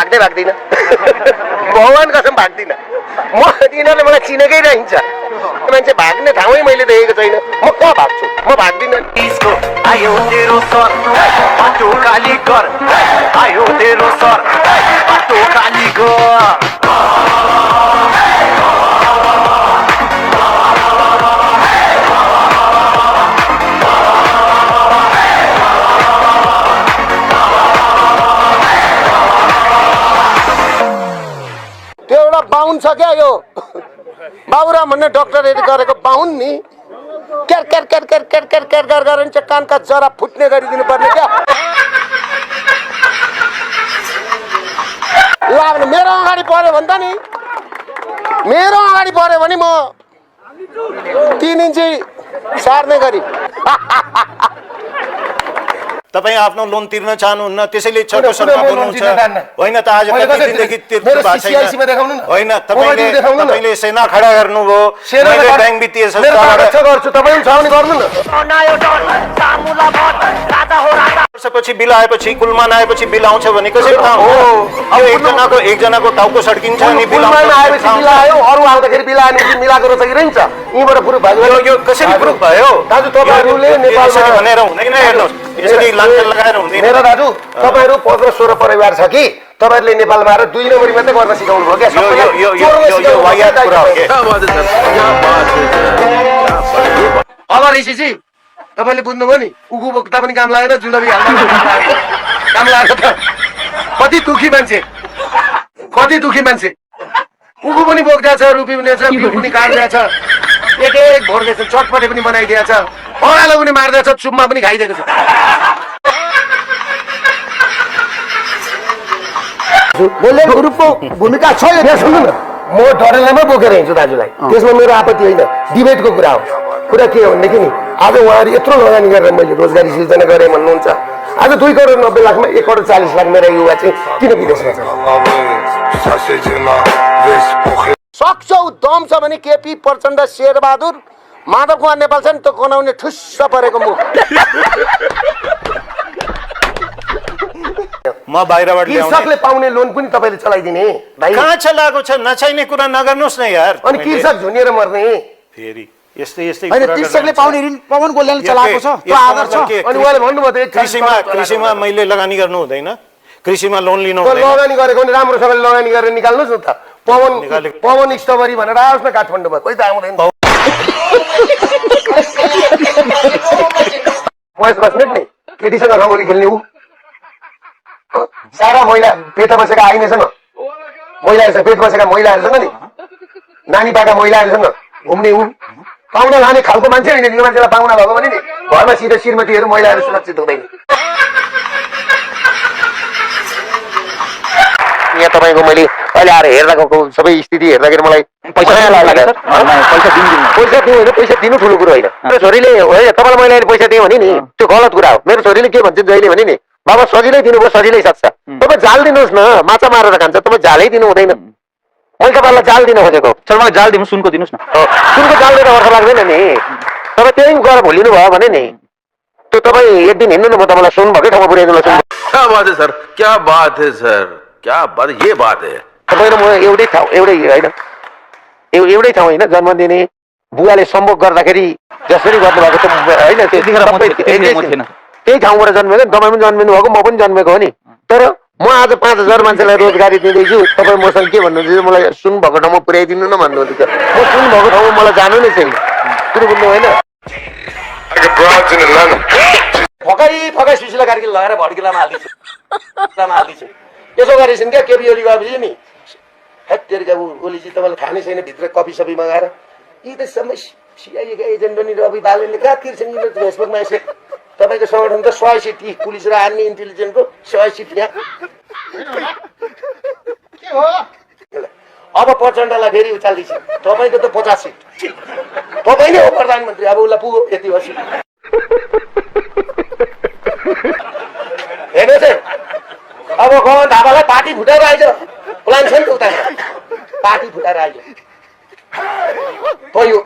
भाग्दिनँ भगवान कसम भाग्दिनँ म यिनीहरूले मलाई चिनेकै रहन्छ मान्छे भाग्ने ठाउँै मैले देखेको छैन म कहाँ भाग्छु म भाग्दिनँ आयो तेरो सर बाटो काली कर आयो तेरो सर बाटो काली कर त्यो एउटा बाहुन छ क्या यो बाबुराम भन्ने डक्टरले गरेको बाहुन नि क्यार क्यार क्यार क्यार क्यार क्यार क्यार क्यार गरेर चाहिँ कानका जरा फुट्ने गरिदिनु पर्ने क्या लाग्नु मेरो अगाडि पर्यो भने त नि मेरो अगाडि पर्यो भने म 3 इन्ची सार्ने गरी तपाईं आफ्नो लोन तिर्न चाहनुहुन्न त्यसैले छोटो शब्दमा बोल्नुहुन्छ होइन त आज कति दिनदेखि तिर्नु भएको छैन होइन तपाईले सेना खडा गर्नुभयो मैले बैंक वित्तीय संस्थाबाट गर्छु तपाईँ पनि छ भने गर्नु न वर्षपछि बिल आएपछि कुलमान आएपछि बिल आउँछ भने कसरी थाहा हो अब एकजनाको टाउको सड्किन्छ अनि बिल आयो अरू आउँदाखेरि बिल आएन मिलाएको रहेछ कि रहन्छ यहीँबाट प्रुफ भयो यो कसरी प्रुफ भयो दाजु तपाईँहरूले नेपालमा भनेर हुँदैन हेर्नुहोस् यसरी लान्छन लगाएर हुँदैन मेरो दाजु तपाईँहरू 15-16 परिवार छ कि तपाईँहरूले नेपालमा आएर 2 नम्बरी मात्रै गर्न सिकाउनु भयो क्या यो वाहियात कुरा हो के अब ऋषिजी तपाईँले बुझ्नुभयो नि उगु बोक्दा पनि काम लागेर जुलबी हाल्दा काम लागेको त कति दुखी मान्छे उगु पनि बोक्दा छ रुपी पनि छ बिउ पनि काट्दैछ एक भोर्दैछ चटपटे पनि बनाइदिएछ अँगालो पनि मार्दैछ चुम्मा पनि खाइदिएको छ बोलेको ग्रुपको भूमिका छ यो सुन्नु न म डडेलामै बोकेर हिँड्छु दाजुलाई त्यसमा मेरो आपत्ति होइन डिबेटको कुरा हो कुरा के हो भनेदेखि नि आज उहाँहरू यत्रो लगानी गरेर मैले रोजगारी सृजना गरेँ भन्नुहुन्छ आज 2 करोड 90 लाखमा 1 करोड 40 लाख मेरो युवा चाहिँ किन विदेशमा छ सक्छौ दम छ भने केपी प्रचण्ड शेरबहादुर माधव कुमार नेपाल छ नि त गनाउने ठुस्स परेको मुख म बाहिरबाट कृषकले पाउने लोन पनि तपाईले चलाइदिने भाइ कहाँ चलाएको छ नचाहिने कुरा नगर्नुहोस् न यार अनि कृषक झुनिएर मर्ने फेरि यस्तै हैन कृषकले पाउने ऋण पवन गोलेले चलाएको छ त्यो आधार छ अनि उहाँले भन्नुभयो त कृषिमा मैले लगानी गर्नु हुँदैन कृषिमा लोन लिनु हुँदैन लगानी गरेको नि राम्रोसँगले लगानी गरेर निकाल्नुस् न त पवन स्ट्रबेरी भनेर आओस् न काठमाडौँमा कोही त आउँदैन वयस बस्नेट नि केटीसँग रङ्गोली खेल्ने ऊ सारा महिला पेट बसेका आइनेसँग महिलाहरूसँग पेट बसेका महिलाहरूसँग नि नानी पाएका महिलाहरूसँग घुम्ने ऊ पाहुना लाने खालको मान्छे होइन यो मान्छेलाई पाहुना भएको भने नि घरमा सिधै श्रीमतीहरू महिलाहरू सुरक्षित हुँदैन यहाँ तपाईँको मैले अहिले आएर हेर्दाको सबै स्थिति हेर्दाखेरि मलाई पैसा दिनु ठुलो कुरो होइन मेरो छोरीले तपाईँलाई मैले अहिले पैसा दिएँ भने नि त्यो गलत कुरा हो मेरो छोरीले के भन्छ जहिले भने नि बाबा सजिलै दिनुभयो सजिलै सक्छ तपाईँ जाल दिनुहोस् न माछा मारेर खान्छ तपाईँ झालै दिनु हुँदैन मैले तपाईँलाई जाल दिन खोजेको सर मलाई जाल दिनु सुनको दिनुहोस् न सुनको जाल दिएर अर्थ लाग्दैन नि तपाईँ त्यही गएर भुलिनु भयो भने नि त्यो तपाईँ एक दिन हिँड्नु न म तपाईँलाई सुन भएकै ठाउँमा पुर्याइदिनु क्या बात है सर क्या बात है सर क्या बात ये बात है तपाईँ र म एउटै ठाउँ होइन जन्म दिने बुवाले सम्भोग गर्दाखेरि जसरी गर्नुभएको त होइन त्यही ठाउँबाट जन्मेको तपाईँ पनि जन्मिनु भएको म पनि जन्मेको हो नि तर म आज 5000 मान्छेलाई रोजगारी दिँदैछु तपाईँ मसँग के भन्नुहुन्छ मलाई सुन भएको ठाउँमा पुर्याइदिनु न भन्नुहुन्छ म सुन भएको ठाउँमा मलाई जानु नै छैन कुरो बुझ्नु होइन फकाइ सुशीला कार्की लगाएर भड्किलामा हालिदिन्छु यसो गरेछन् क्या केपी ओली गएपछि नि हेत्तेरिका ओलीजी तपाईँलाई थाहा नै छैन भित्र कपी सपी मगाएर यी त सबै सिआइएका एजेन्ट पनि रवि बालनले कहाँ तिर्छन् यिनीहरू फेसबुकमा यसो तपाईँको सङ्गठन त 100 सिट पुलिस र आर्मी इन्टेलिजेन्सको 100 सिट यहाँ अब प्रचण्डलाई फेरि उचाल्दैछ तपाईँको त 50 सिट तपाईँ नै हो प्रधानमन्त्री अब उसलाई पुग्यो यति हो सिट हेर्नुहोस् है अब गवन थापालाई पार्टी फुटाएर आइज प्लान छ नि त उता पार्टी फुटाएर आइज भयो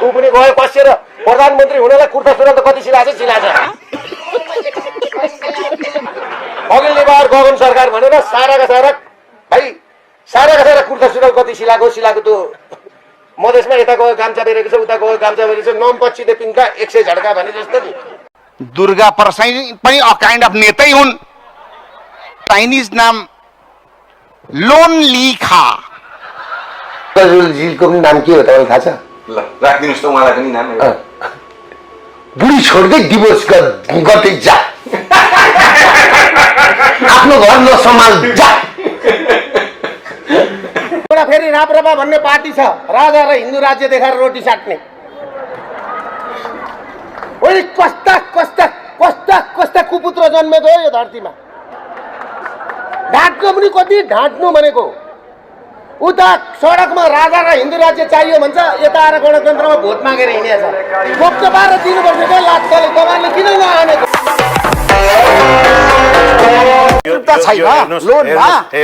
ऊ पनि गयो कसेर प्रधानमन्त्री हुनलाई कुर्ता सुरुवाल त कति सिलाएको छ अघिल्लो बार गगन सरकार भनेर साराका सारा भाइ साराका सारा कुर्ता सुरुवाल कति सिलाएको त्यो मधेसमा यता गयो गाम्चा बेरेको छ उता गयो गाम्चा बेरेको छ नम पछिले पिङ्का 100 झड्का भने जस्तो नि दुर्गा परसाई पनि अ काइन्ड अफ नेतै हुन् चाइनिज नाम लोन लिखा झिलको पनि नाम के हो तपाईँलाई थाहा छ ल राखिदिनुस् त उहाँलाई पनि नाम बुढी छोड्दै डिभोर्स गर्दै जा आफ्नो घर नसम्हाल जा एउटा फेरि राप्रपा भन्ने पार्टी छ राजा र हिन्दू राज्य देखाएर रोटी साट्ने ओइ कस्ता कस्ता कस्ता कस्ता कुपुत्र जन्मेको हो यो धरतीमा ढाँट्नु पनि कति ढाँट्नु भनेको उता सडकमा राजा र हिन्दू राज्य चाहियो भन्छ यता आएर गणतन्त्रमा भोट मागेर हिँडेछ भोट पारेर दिनुपर्छ क्या लाटले तपाईँले किन नआनेको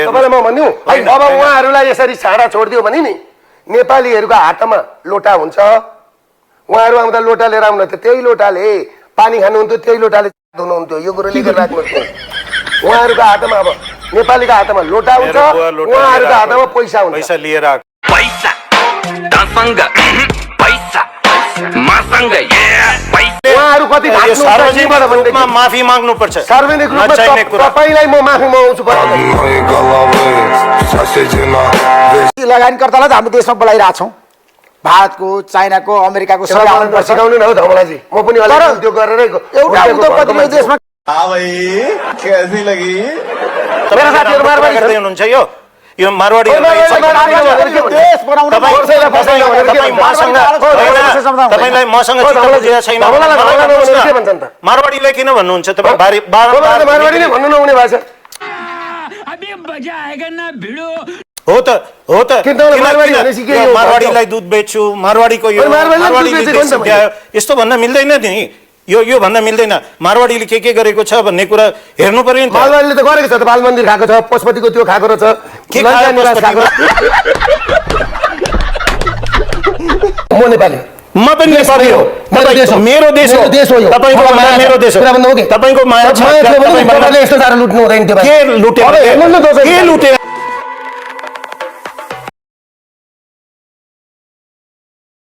तपाईँलाई म भन्नु अब उहाँहरूलाई यसरी छाडा छोडिदियो भने नि नेपालीहरूको हातमा लोटा हुन्छ उहाँहरू आउँदा लोटा लिएर आउनुहुन्थ्यो त्यही लोटाले पानी खानुहुन्थ्यो त्यही लोटाले धुनुहुन्थ्यो यो कुरो लेखेर राख्नुहोस् उहाँहरूको हातमा अब नेपालीको हातमा लोटा हुन्छ उहाँहरूको हातमा पैसा हुन्छ पैसा लिएर पैसा तसँग पैसा मसँग उहाँहरू कति सार्वजनिक रूपमा माफी माग्नु पर्छ सार्वजनिक रूपमा तपाईलाई म माफी मगाउँछु लगानीकर्तालाई त हाम्रो देशमा बोलाइरहेको छौँ भारतको चाइनाको अमेरिकाको सिकाउनु न हौ धमलाजी म पनि अलिक त्यो गरेर एउटा उद्योगपतिले देशमा मेरा साथीहरु मारवाडी गर्दै हुनुहुन्छ यो मारवाडी तपाईलाई मसँग चित्त बुझेको छैन मारवाडीलाई किन भन्नुहुन्छ तपाईँ मारवाडी नै भन्नु नहुने भाषा हो त मारवाडीलाई दुध बेच्छु मारवाडीको यो यस्तो भन्न मिल्दैन नि यो भन्न मिल्दैन मारवाडीले के गरेको छ भन्ने कुरा हेर्नु पर्यो नि मारवाडीले त गरेको छ त बाल मन्दिर खाएको छ पशुपतिको त्यो खाएको रहेछ म नेपाली म पनि नेपाली हो मेरो देश हो तपाईको माया मेरो देश हो तपाईको माया छ यस्तो साह्रो लुट्नु हुँदैन के लुटे